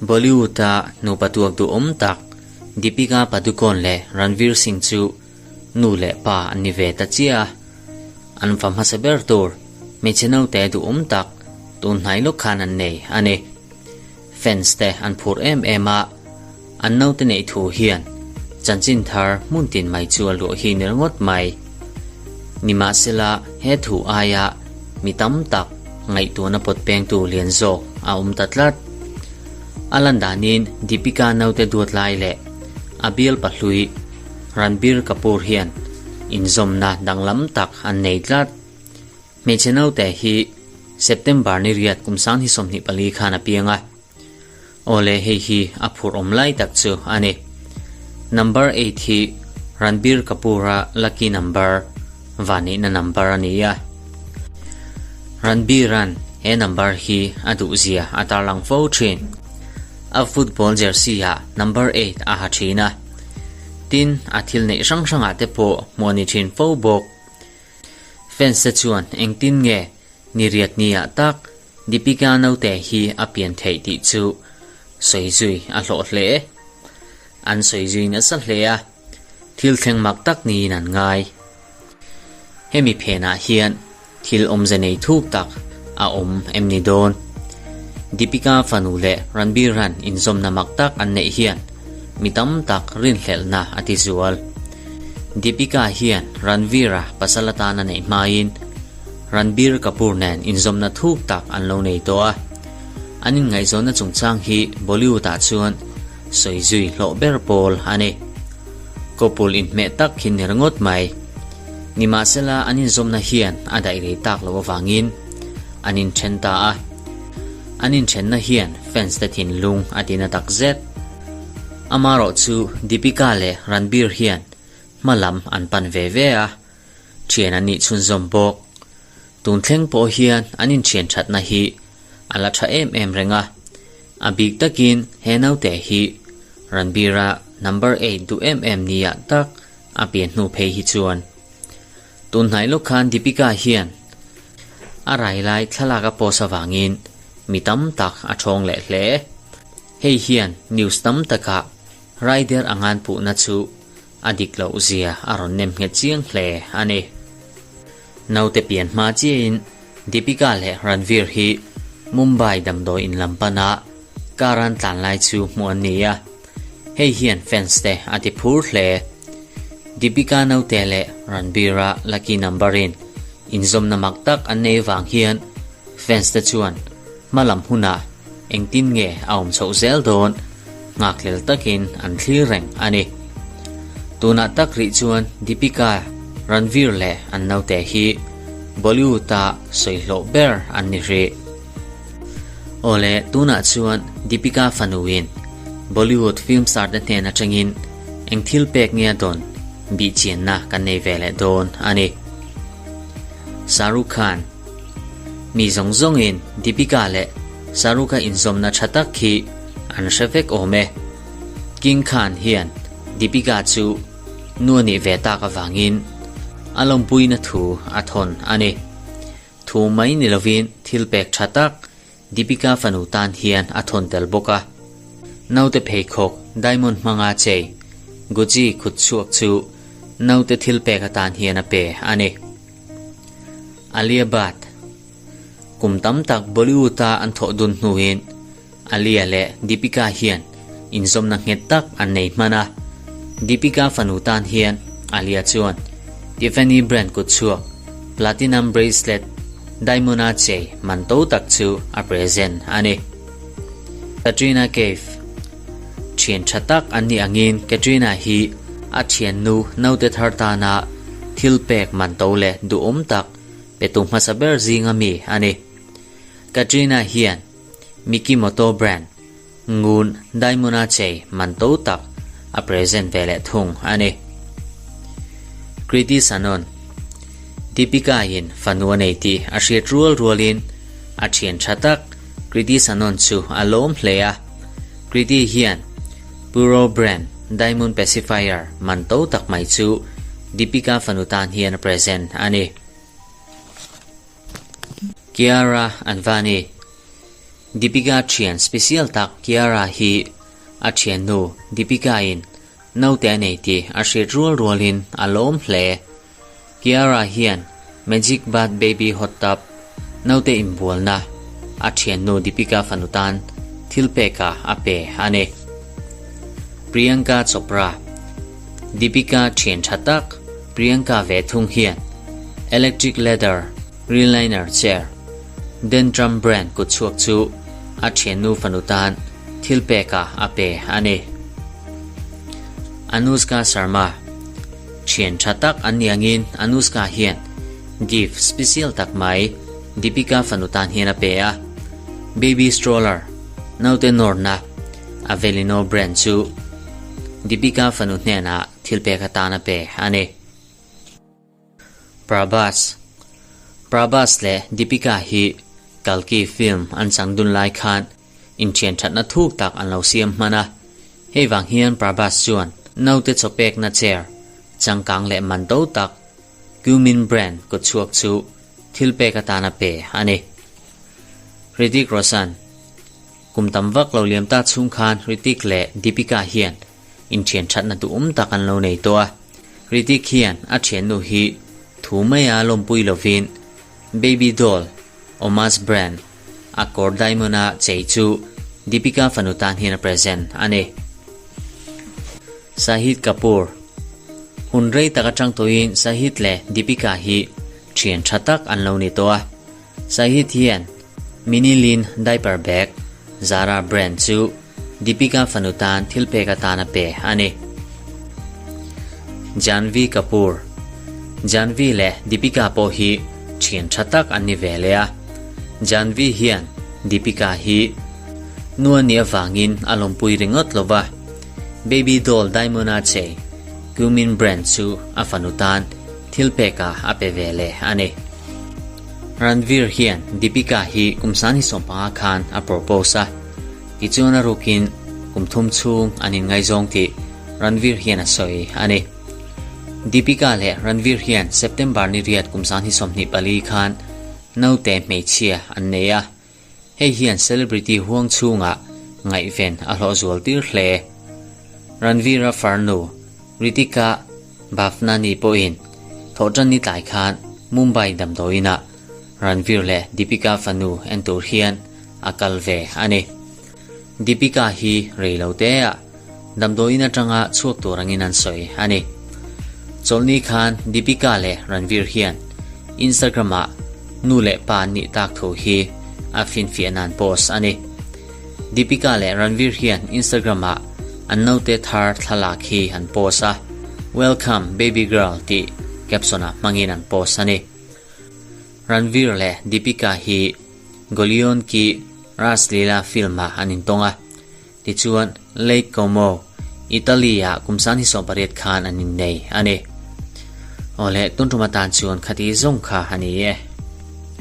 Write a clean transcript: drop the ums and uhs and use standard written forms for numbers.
Bollywood-a nupa tuak duhawm tak Deepika Padukone leh Ranveer Singh chu nu leh pa an ni ve ta chiah a. An fa hmasa ber tur hmeichhe naute duhawm tak tun hnai lawk khan an nei a ni. Fans te an phur em em a, an naute neih thu hian chanchin thar hmun tin mai chu a luah hi ni ringawt mai. Nimahsela he thu aia mi tam tak ngaihtuahna pawt pengtu lian zawk a awm ta tlat. A lan danin Deepika naute duat lai leh a bial pahlui Ranbir Kapoor hian inzawmna danglam tak an nei tlat. Hmeichhe naute hi September ni riat kum 2024 khan a piang a. Awle hei hi a phur awm lai tak chu a ni. Number eight hi Ranbir Kapoor-a lucky number, vanneihna number a ni a. Ranbir-a'n he number hi a duhzia a tarlang fo thin. A football jersey-ah number eight a ha thin a. Tin, a thil neih hrang hrangah te pawh hmuh a ni thin fo bawk. Fans te chuan engtin nge ni riat ni ah tak Deepika naute hi a pian theih tih chu sawi zui a hlawh hle. An sawi zui nasa hle a, thil thleng mak tak niin an ngai. Hemi phenah hian thil awmze nei thuk tak a awm em ni dawn? Deepika fanu leh Ranbir ran inzawmna mak tak an neih hian mi tam tak rinhlelhna a ti zual. Deepika hian Ranveer-a pasal atan a neih hmain Ranbir Kapoor nen inzawmna thuk tak an lo nei tawh a. An inngaihzawnna chungchang hi Bollywood-ah chuan sawi zui hlawh ber pawl a ni. Couple inhmeh tak hi ni ringawt mai. Nimahsela an inzawmna hian a daih rei tak loh avangin an inthen ta a. An inthenna hian fans te thinlung a tina tak zet. Amarawh chu Deepika leh Ranbir hian hma lam an pan ve ve a, thian an nih chhunzawm bawk. Tun thleng pawh hian an inthian thatna hi a la tha em em reng a, a bik takin he naute hi Ranbir-a number eight duh em em nia tak a pian hnu phei hi chuan. Tun hnai lawk khan Deepika hian a rai lai thlalak a post avangin mi tam tak a thawng leh hle. Hei hian news tam takah Rider a ngan puhna chu a dik loh zia a rawn nem nghet chiang hle a ni. Naute pian hma chiahin Deepika leh Ranveer hi Mumbai damdawi in lam pana car an tlan lai chu hmuh an ni a, hei hian fans te a ti phur hle. Deepika naute leh Ranbir-a lucky number in inzawmna mak tak an nei vang hian fans te chuan hma lam hunah engtin nge a awm chhoh zel dawn nghakhlel takin an thlir reng a ni. Tunah tak rih chuan Deepika, Ranveer leh an naute hi Bollywood-a sawihlawh ber an ni hrih. Awle, tunah chuan Deepika fanuin Bollywood film star te hnen atangin eng thil pek nge a dawn bihchianna kan nei ve leh dawn a ni. Shahrukh Khan Mi zawng zawngin Deepika leh Shahrukh-a inzawmna tha tak hi an hre vek awm e. King Khan hian Deepika chu nu a nih ve tak avangin a lawmpuina thu a thawn a ni. Thu mai ni lovin thil pek tha tak Deepika fanu tan hian a thawn tel bawk a. Naute pheikhawk diamond hmanga chei Gucci khut chhuak chu naute thil pek atan hian a pe a ni. Alia Bhatt Kum tam tak Bollywood-a an thawh dun hnuin Alia leh Deepika hian inzawmna nghet tak an nei hman a. Deepika fanu tan hian Alia chuan Tiffany brand kut chhuak platinum bracelet diamond-a chei man to tak chu a present a ni. Katrina Kaif Thian tha tak an nih angin Katrina hi a thiannu naute thar tana thil pek man to leh duhawm tak petu hmasa ber zinga mi a ni. Katrina hian Mikimoto brand ngun diamond-a chei man to tak a present ve leh thung a ni. Kriti Sanon Deepika-in fanu a nei tih a hriat rual rualin a thian tha tak Kriti Sanon chu a lawm hle a. Kriti hian Puro brand diamond pacifier man to tak mai chu Deepika fanu tan hian a present a ni. Kiara Advani, Deepika thian special tak Kiara hi a thiannu Deepika in naute a nei tih a hriat rual rualin a lawm hle. Kiara hian Magic Bath Baby Hot Tub naute inbualna a thiannu Deepika fanu tan thil pekah a pe a ni. Priyanka Chopra, Deepika thian tha tak Priyanka ve thung hian Electric Leather Reliner Chair Dentram brand kut chhuak chu a thiannu fanu tan thil pekah a pe a ni. Anushka Sharma, Thian tha tak an ni angin Anushka hian gift special tak mai Deepika fanu tan hian a pe a. Baby stroller, naute nawrna, Avelino brand chu Deepika fanu hnenah thil pek atan a pe a ni. Prabhas Prabhas leh Deepika hi Kalki film an chang dun lai khan inthian thatna thuk tak an lo siam hman a. Hei vang hian Prabhas chuan naute chaw pekna chair changkang leh man to tak Cumin brand kawt chhuak chu thil pek atan a pe a ni. Hrithik Roshan Kum tam vak lo liam ta chhung khan Hrithik leh Deepika hian Inthian thatna duhawm tak an lo nei tawh a. Hrithik hian a thiannu hi thu maia lawmpui lovin Baby Doll, Omas brand, a kawr diamond-a chei chu Deepika fanu tan hian a present a ni. Shahid Kapoor Hun rei tak atang tawhin Shahid leh Deepika hi thian tha tak an lo ni tawh a. Shahid hian Minilin diaper bag, Zara brand chu Deepika fanu tan thil pek atan a pe a ni. Janhvi Kapoor Janhvi leh Deepika pawh hi thian tha tak an ni ve leh a. Janhvi hian Deepika hi nu a nih avangin a lawmpui ringawt lo va, Baby doll Diamond-a chei Cumin brand chu a fanu tan thil pekah a pe ve leh a ni. Ranveer hian Deepika hi kum sanghi 15 khan a propose a, tichuan a rukin kum thum chhung an inngaizawng tih Ranveer hian a sawi a ni. Deepika leh Ranveer hian September ni riat kum sanghi 24 khan naute hmeichhia an nei a, Hei hian celebrity huang chhungah ngaihven a hlawh zual tir hle. Ranveer-a farnu Ritika Bhavnani pawhin thawhṭan ni tlai khan Mumbai damdawiinah Ranveer leh Deepika fanu en tur hian a kal ve a ni. Deepika hi rei lo teah damdawiin atanga chhuak tur angin an sawi a ni. Chawlhni khan Deepika leh Ranveer hian Instagram-ah nu leh pa an nih tak thu hi a finfiah nan post a ni. Deepika leh Ranveer hian Instagram-ah an naute thar thlalak hi an post a, Welcome baby girl tih caption-ah hmangin an post a ni. Ranveer leh Deepika hi Goliyon Ki Raasleela film-ah an intawng a, tichuan Lake Como, Italy-ah kum san hi 18 khan an innei a ni. Awle, tun tum atan chuan khati zawng kha a ni e.